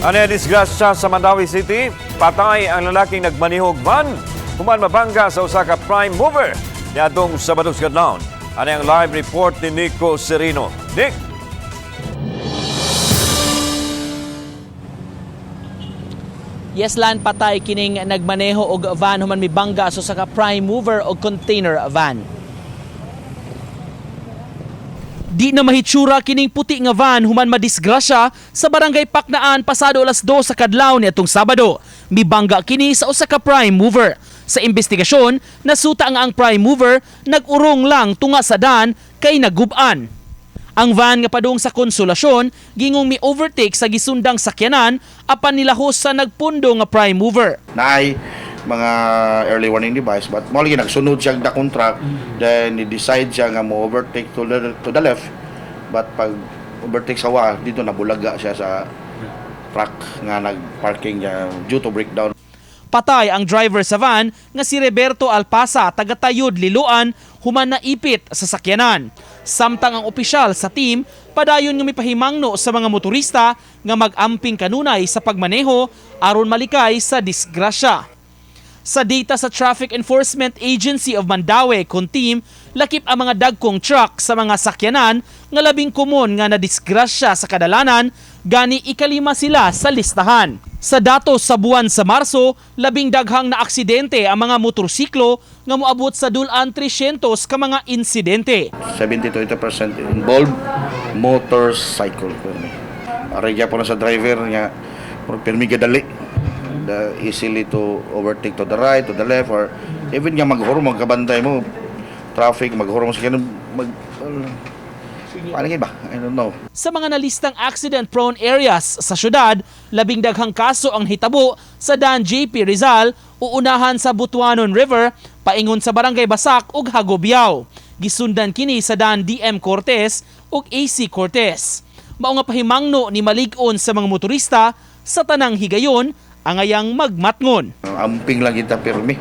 Ano ang disgrasya sa Mandaue City? Patay ang lalaking nagmanihog van human mabangga sa usa ka prime mover niadtong Sabado sa kadlawon. Ano ang live report ni Nico Serino? Nick! Yes, Lan, patay kining nagmaneho og van human mibangga sa usa ka prime mover og container van. Di na mahitsura kining puti nga van human madisgrasya sa Barangay Paknaan pasado alas 2 sa kadlaw niadtong Sabado. Mibangga kini sa usa ka prime mover. Sa investigasyon, nasuta nga ang prime mover nag-urong lang tunga sa dan kay naguban. Ang van nga padung sa Konsolasyon gingong mi-overtake sa gisundang sakyanan apan nilahos sa nagpundo nga prime mover. Naay mga early warning device, but mo lagi nagsunod siya dakong truck, then ni-decide siya nga mo overtake to the left, but pag overtake sa wa dito, nabulaga siya sa truck nga nag-parking niya due to breakdown. Patay ang driver sa van nga si Roberto Alpasa, taga-Tayud, Liloan, human naipit sa sakyanan. Samtang ang opisyal sa team padayon nga mipahimangno sa mga motorista nga mag-amping kanunay sa pagmaneho aron malikay sa disgrasya. Sa data sa Traffic Enforcement Agency of Mandaue kon team, lakip ang mga dagkong truck sa mga sakyanan nga labing komon nga nadisgrasya sa kadalanan, gani ikalima sila sa listahan. Sa datos sa buwan sa Marso, labing daghang na aksidente ang mga motorsiklo nga moabot sa dulan 300 ka mga insidente. 70 to 80% involved motorcycle. Aray gyapon na sa driver nga pirmi gadali, the easily to overtake to the right, to the left, or even nga maghurong, magkabantay mo traffic, maghurong sa kanang mag paano ba, I don't know. Sa mga nalistang accident-prone areas sa syudad, labing daghang kaso ang hitabo sa Dan JP Rizal, uunahan sa Butuanon River, paingon sa Barangay Basak ug Hagobiao. Gisundan kini sa Dan DM Cortez ug AC Cortez. Mao nga pahimangno ni malig-on sa mga motorista sa tanang higayon angayang magmatngon. Amping lang kita pirmi,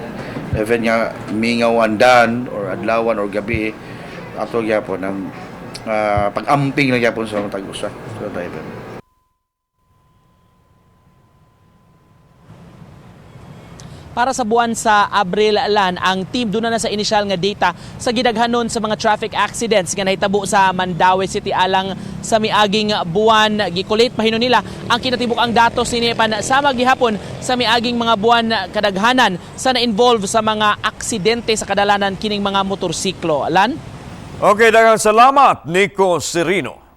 even nga mingaw andan or adlawan or gabi, ato gyapon ang pag-amping lang gyapon sa matag usa sa driver. Para sa buwan sa Abril, Lan, ang team doon na sa inisyal nga data sa gidaghanon sa mga traffic accidents nga nahitabo sa Mandaue City alang sa miaging buwan. Gi-collate pahinon nila ang kinatibuk ang datos nini pan sama gihapon sa miaging mga buwan, kadaghanan sa na-involve sa mga aksidente sa kadalanan kining mga motorsiklo. Lan? Okay, daghang salamat, Nico Serino.